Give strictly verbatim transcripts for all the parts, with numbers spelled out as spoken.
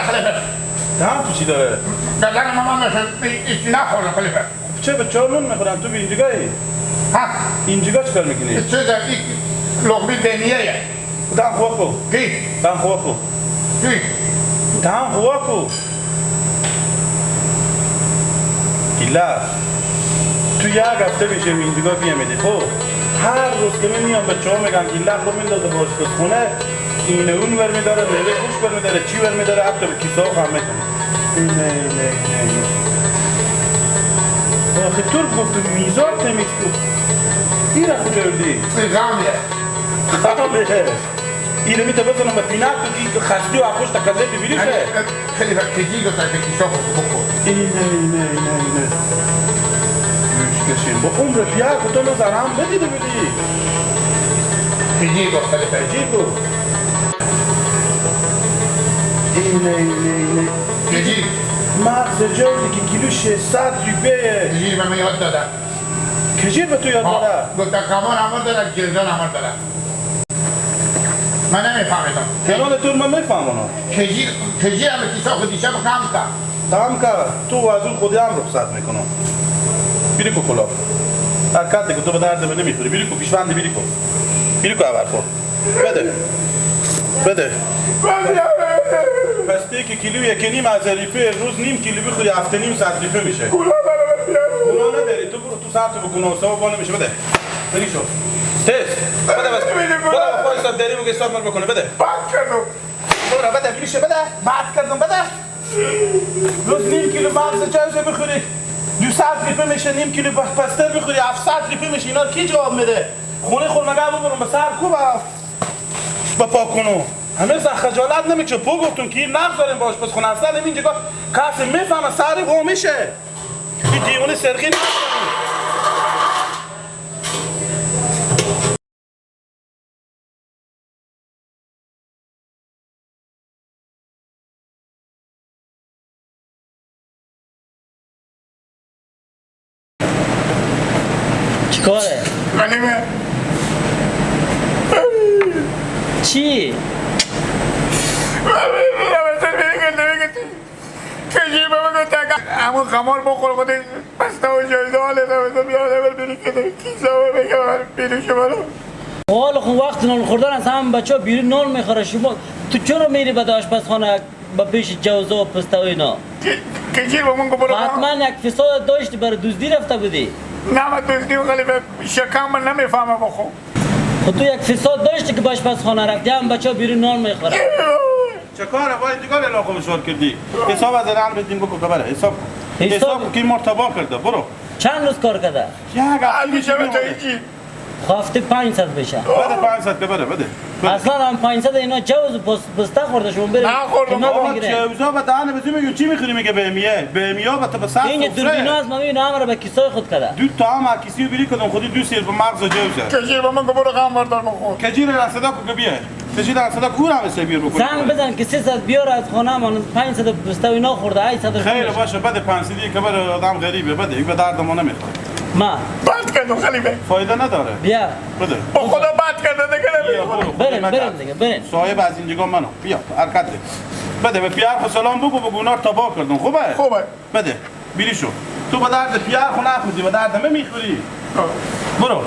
خلیفه. دهان تو چی داره؟ دهان ما، ما مثلاً هیچ نخورم، خلیفه. چه بچه‌ها نون می‌خورن، تو به اینجگاهی؟ ها؟ اینجگاه چی کار می‌کنی؟ چه در این لقمه بینیه یه. دهان خوا کو. کی؟ دهان خوا کو. کی؟ دهان خوا کو. گیلک، تو یک هفته می‌شه اینجگاه بیامدی، خب؟ هر روز که من میام بچه‌ها می‌گن گیلک خو میندازه به آشپزخونه، اینه اون ور می‌داره، میوه گوشت ور می‌داره، چی ور می‌داره، حتی به کیسه ها هم می‌کنه. اینه، اینه، اینه، اینه. آخه تو گفتم میزار تمیز کو. این را کجا بردی؟ این غم یه. غم یه. اینه می‌ته بزنم به پینک تو کی خستی و آخوش تکلیف ببینی شه. خیلی وقت کجی گفت که کیسه خود بخور. اینه، اینه، اینه، اینه. دوش کشیم. با عمر پیار خود تو نزنم بدی بدی. کجی گفت خلیفه؟ کجی گفت؟ اینه، اینه، اینه. کجی؟ مغز جوزی که کیلو ششصد روپیه. کجی به من یاد داده. کجی به تو یاد داده؟ گفت قمار امر داره، جوزان امر داره. من نمی‌فهمیدم. زنان تو من می‌فهمونم. کجی، کجی همه کیسا خود دیشب کم کرد. کم کرد. تو وزیر خودی هم رخصت می‌کنم. بیری کو کلا. حرکت که تو به درد من نمی‌خوری. بیری کو پیشوندی بیری کو. بیری کو اول کو. بده. بده. پس تی که کیلو یک و نیم هزار روپیه، روز نیم کیلو بخوری، هفته نیم صد روپیه می‌شه. کلا نداری، تو برو تو ساعت بکنه، سبب بالا می‌شه. بده. بری شو. تیز. بده بس. بده بس. خواهی صاحب دری بگه صاحب مر بکنه. بده. بد کردم. برو بده. بری شو. بده. بد کردم. بده. روز نیم کیلو مغز جوزه بخوری. دوصد روپیه می‌شه، نیم کیلو پ-، پستر بخوری، هفتصد روپیه می‌شه. اینا کی جواب می‌ده؟ خونه خور مگه ببرم به سر کو با، با پاک کنو. هنوز خجالت نمی‌کشه. پا گفتم که این نقص داریم با آشپزخونه. اصلاً این جگا کسی می‌فهمه، سر وا می‌شه. این دیوانه سرگی نکنی. چیکاره؟ خلیفه. چی؟ کجی بابا گفت که همون خمار بخور خودش پسته و جایزه حاله نمیده بیاره بر بیرون کده کیسه و بگه بر بیرون شما رو. حال خو وقت نان خوردن است، هم بچه ها بیرون نان می‌خوره. شما تو چرا میری به آشپزخانه به پیش جوزه و پسته و اینا؟ که-، کجی با من گفت برو. حتماً یک فساد داشتی، برای دزدی رفته بودی. نه، من دزدی و خلیفه شکم من نمیفهمه بخو. خود تو یک فساد داشتی که به آشپزخانه رفتی، هم بچه ها بیرون نان می‌خوره. چه کار وای دیگه علاقه بسیار کردی. حساب از الان بدین بکن که بره. حساب کن. حساب حساب کن که مرتبا کرده. برو. چند روز کار کرده؟ یک هفته همیشه دیگه به تو می‌مونه. اینجی. خب هفته پنجصد بشه. بده پنجصد که بره، بده. بده. اصلاً هم پنجصد اینا جوز پس-، پسته خورده شما برید. نه، خوردم. که من بابا، بگیره. چه اوزا به دهن بزی میگه چی می‌خوری؟ میگه بهمیه. بهمیه به تو به سر این سفره. دوربینا از ما می‌بینه، همه رو به کیسای خود کرده. دو تا هم هر کسی رو بیری کدوم خودی دو سیر به مغز جوزه. کجی با من گفت برو غم بردار بخور. کجی رو رسیده کو که بیه. کجی در صدا کور هم سه بیر بکنی. زنگ بزن که سیصد بیار از خانه من، پنجصد پسته و اینا خورده، هشتصد. خیر، باشه، بده پنجصد که بره، آدم غریبه، بده، این به درد ما نمیخوره. ما. بد کردم خلیفه. فایده نداره. بیا. بده. با خدا بد کرده دیگه نمیخوره. بیا، برو، بریم، خدمت بریم کرد. دیگه، بریم. صاحب از اینجا منم. بیا، حرکت ده. بده، به پیار خو سلام بگو، بگو اونا رو تباه کردم. خوبه؟ خوبه. بده، بیری شو. تو به درد پیار خو نخوردی، به درد من می‌خوری. برو.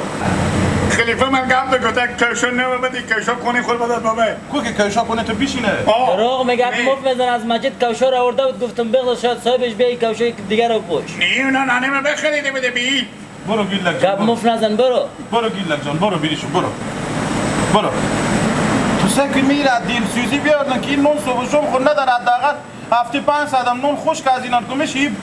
خلیفه من گپ ده گفته، کوشا نمه بدی، کوشا کنی خود بدد بابه. کو که کوشا کنه تو بشینه. آه. دروغ میگه، نه. مفت می‌زنه، از مسجد کوشا رو آورده بود، گفتم بغض شاید صاحبش بیایی کوشای دیگر رو پوش. نه، نه، نه، نه، من بخریده بده بی. برو گیلک جان، گپ برو. مفت نزن، برو. برو گیلک جان، برو بیری شو، برو. برو. تو سه که میره دلسوزی بیاردن که این نون صبح شام خود نداره، حداقل هفته پنجصد هم نون خشک از اینان کمشی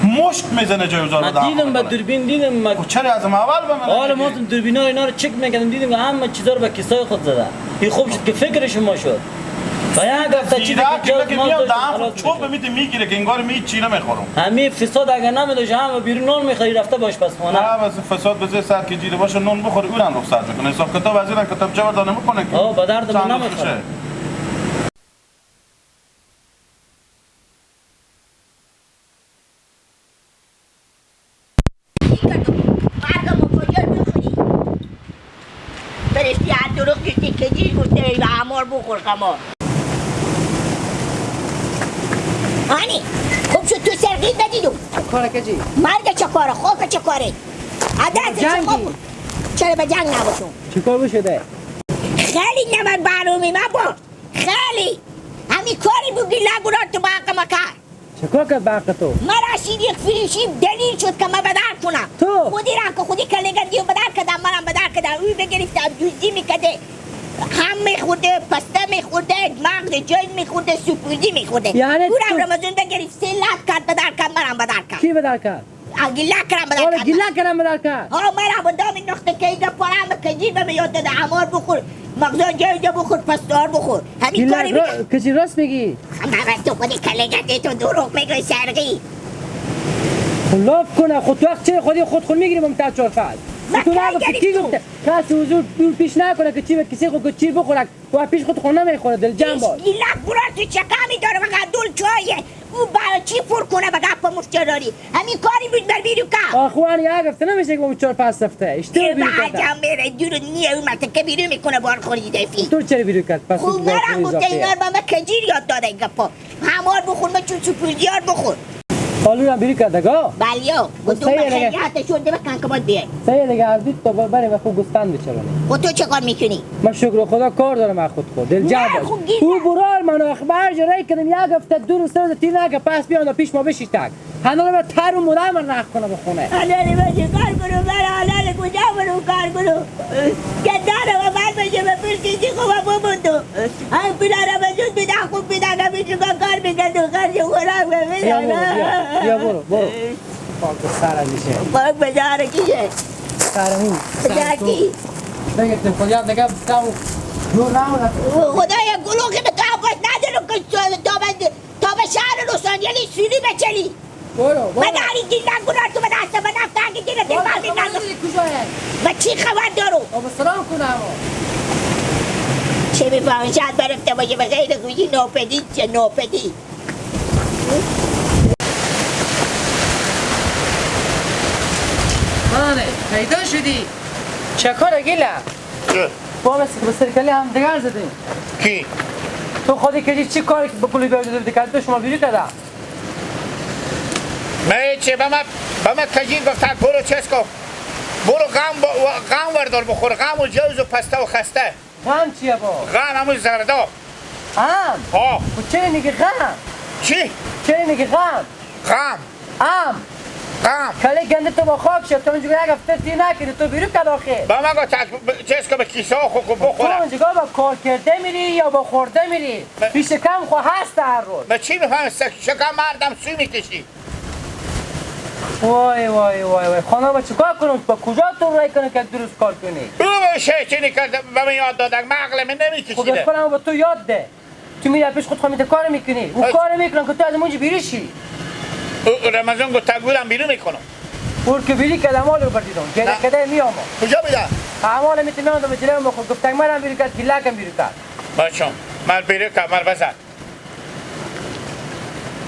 مشک می‌زنه جای هزار. من بدن دیدم، به خود دوربین دیدم، من خب چرا از ما اول به من حال نمیگی؟ ما تو دوربینا اینا رو چک می‌کردم، دیدم که همه چیزا رو به کیسای خود زده. این خوب شد که فکر شما شد. و یک هفته چیزی زیرا که که جز که ما میام داشتم، دهن خلاص چوب می‌شد. می‌ته می‌گیره که انگار می چی نمیخورم. همین فساد اگه نمی‌داشت، همه بیرون نان می‌خری، رفته باش پس خونه. نه، بس فساد بزه سر که جیره باشه، نون بخوره، اونم رخصت می‌کنه. حساب کتاب از اینم کتاب چه وردانه می‌کنه که آه، به درد من چند روز نمی‌خوره. بشه. مرگ مفاجر بخوری. فرشتی از دروغ گفتی که جیر گفته ای و امار بخور کمار. آنی، خوب شد تو سرقید ندیدم. چه کاره کجی؟ مرگ چه کاره، خاک چه کاره؟ عدس چه جنگی. خاک؟ چرا به جنگ نباشم؟ چی کار بشده؟ خیلی نمک برنامی من با. خیلی. همی کاری بو گیلک گورار تو با حق مکار. چه کار کرد به حق تو؟ مرا شیر یک فریشی دلیل شد که من بدر کنم. تو؟ خودی را که خودی کلگندی و بدر کردم، منم بدر کردم. اوی بگرفته، دزدی می‌کرده. هم می‌خورده، پسته می‌خورده، مغز جای می‌خورده، سوپودی می‌خورده. یعنی او را تو رمضان بگرفت، سه لک کرد، بدر کرد، منم بدر کرد. کی بدر کرد؟ آ، گیلک کرم بدر آره، کرد. گیلک کرم بدر کرد. ها، مرا به دام نقطه که ایجا پاره همه کجی به من یاد داده. امار بخور، مغزان جای جا بخور، پستار بخور. همین گیلک کاری را-، می‌کنم. کجی راست میگی؟ خب، من تو خودی کلگت تو دروغ میگوی سرقی. خب، لاف کنه. خود تو وقت چه خودی خود خود می‌گیری با متر چهار فصل. من تو کی نگفتی، گرفتم؟ کی گفته؟ کسی حضور دور پیش نکنه که چی به کسی خود چی بخوره. و پیش خود خونه می‌خوره، دل جمع باش. گیلک برار تو چه کمی داره، فقط دل چایه. او برای چی پر کنه به گپ مشتراری؟ همین کاری بود بر بیرو که. آخوان یک هفته نمیشه که با چهار پنج هفته. اشتباه ای بیرو با کرده. عجم میره، دور نیه، او مته که بیرو می‌کنه بار خوری دفی. تو چرا بیرو کرد؟ پس خب تو بار مرا خوری گفته اضافه. اینا رو به من کجیر یاد داده این گپا. همار بخور، من چون چون پوزیار بخور. آلو هم بیرو کرده گا؟ بلیا. خب گفتم صحیح به دیگه. خیلی حتی شد بکن که باید بیای. صحیح دیگه، از دید تو بره و خود گوسفند بچرونه. خب تو چه کار می‌کنی؟ من شکر خدا کار دارم از خود خود. دل نه، جمع باش. خب گیر او نه. برار من آخه به هر جا رای کردم، یک هفته دو روز سه روز تیر نکه پس بیان و پیش ما بشیش تک. هنو رو به تر و مدام من رخ کنم به خونه. حلال من چه کار کنم؟ من حلال کجا برم کار کنم؟ که داره و من بشه به پول کشی خب بموندم. ای پول را به زود بیده، خوب بیده، نمیشه که کار می‌کرد و خرج خوراک به بیا برو، بیا. بیا برو، برو. پاک سر می‌شه. پاک به جار کیه؟ سرمون. به جار کی؟ بگه تو خدا دیگه تو دور نمونه. خدایا گلو که به تو عباس ندارم که تا به، تا به شهر لسانیالی سوری بچلی. برو، برو. من هری گیلک گورار تو به دست من نفت اگه دیگه دل برو، من خبر نزن. نداری کجایه؟ من چی خبر دارم؟ بابا سلام کنه اما. چه می‌فهمی؟ شاید برفته باشه به غیر گویی ناپدید چه ناپدید. آنه، پیدا شدی. چه کاره گیلک؟ چه؟ با بس که به سرکلی هم دگر زدیم. کی؟ تو خودی کجی چی کاری که به کلی بیاید دکتر تو شما بیرو کده؟ من چه؟ به من، به من کجی گفته برو چس کن. برو غم با-، و-، غم وردار بخور. غم و جوز و پسته و خسته. غم چیه با؟ غم همون زرداب. غم؟ ها. خب چرا میگی غم؟ چی؟ چرا میگی غم؟ غم. غم. غم. کله گنده تو با خاک شد، تو اونجا یک هفته تی نکردی، تو بیرو کد آخه. با من گفت چس کن به کیسه ها خو کن تو بخوره. اونجا با کار کرده میری یا با خورده میری؟ ب-، پیش کم خو هست هر روز. به چی می‌فهمی سک-، شکم مردم سو می‌کشی؟ وای، وای، وای، وای. خانه با چیکار کنم؟ با کجا تو رای کنه که درست کار کنی؟ او به شیطانی کرده، به من یاد دادن. من عقل من نمی‌کشیده. خب، خودم با تو یاد ده. تو می‌ری پیش خود خوامیده کار می‌کنی. او اه. کار می‌کنم که تو از اونجا بیری شی. او، او رمضان گفت تا گورم بیرون می‌کنم. اور که بیری که اعمال رو بردیدم. گره نه. کده می‌آمد. کجا بیده؟ اعمال می‌تونم به جلو مخور. گفتن منم بیرو کرد، گیلکم بیرو کرد. بچم، من بیرو کرد، من بزن.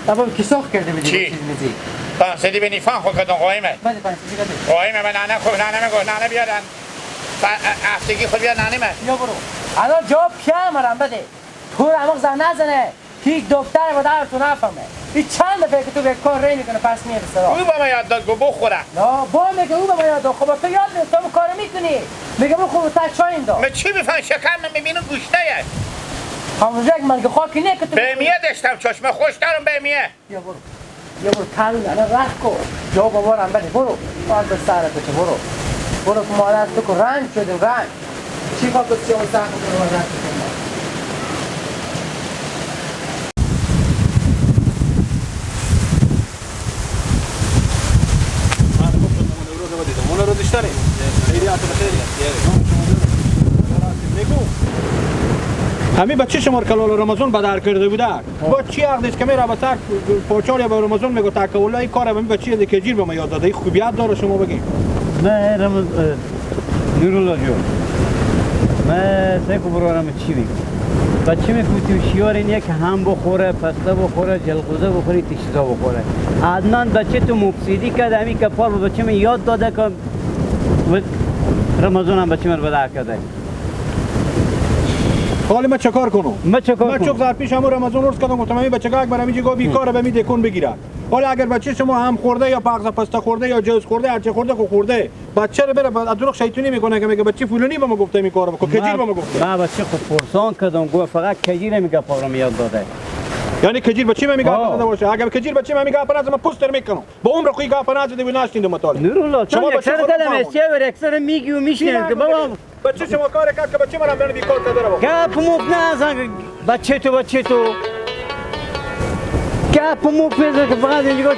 بابا، کی سرخ کرده بدی چی؟ با چیز میزی؟ پنج صدی به نیفان خو کدن قایمه. بله، پنج صدی کدن. قایمه من ننه خو، ننه مگو، ننه بیارن. پ-، هفتگی خو بیار ننه من. یا برو. الان جواب پیه مرم بده. تو رو عمق زن نزنه. هیچ دکتر و در تو نفهمه. این چند دفعه که تو به کار ری می‌کنه، پس میه به سرا. او به من یاد داد گو بخوره. نه، با میگه او به من یاد داد. خب تو یاد نیست، تو کار می‌کنی. میگه برو خب تا چای این دار. من چی می‌فهم؟ شکم من می‌بینم گوشته‌یه. همون یک من که خاکی نه که تو به میه داشتم چشم خوش دارم به میه. بیا برو. بیا برو، کارو نه، نه، راه کو. جا بابا رم بده، برو. باز به سر تو چه، برو. برو که ما از تو که رنج شدیم، رنج. چی با بسیار سخت کنم، رنج کنم. اونو رو دشتره. خیریت بخیر. نام شما جان. نگو. همی بچه شما رو کلال رمضان بدر کرده بوده. با چی حق داشت که میره به سر پاچار یا به رمضان میگه تکه والله این کار به بچه دیگه جیر به ما یاد داده. این خوبیت داره شما بگین. نه، رمض-، اه، نورالله جون. من سه کو برارم چی بگم؟ بچه می فوتی و شیار اینه که هم بخوره، پسته بخوره، جلغوزه بخوره، تی چیزا بخوره. عدنان بچه تو مفسدی کرد، همی که پار به بچه می یاد داده که و رمضان هم بچه من بدر کرده. حالی ما چه کار کنم؟ ما چه کار ما کنم؟ چوخ زر پیش همون رمضان عرض کردم، گفتم همین بچه که اگر همینجی گو بیکاره به می دکون بگیره. حالی اگر بچه شما هم خورده یا پغزه پسته خورده یا جوز خورده، هر چه خورده خو خورده، بچه رو بره ب-، دروغ شیطونی می‌کنه که میگه بچه فلانی به ما گفته می کارو بکن، کجیر به ما گفته. ما بچه خو پرسان کردم، گو فقط کجیر می گپا رو یاد داده. یعنی کجیر بچه من میگه آه. زده باشه؟ اگر کجیر بچه من میگه پناه، من پوستر می‌کنم. با عمر خوی گپ نزدی و نشنیدم تا حالا. نورالله، شما چون بچه یکسر خود دلم بفهمون. ایسه و یکسر میگی و میشنوی که بابا. بچه شما کار کرد که بچه منم برن بیکار کرده رو. گپ مفت نزن، بچه تو، بچه تو. گپ مفت بزن که فقط اینجا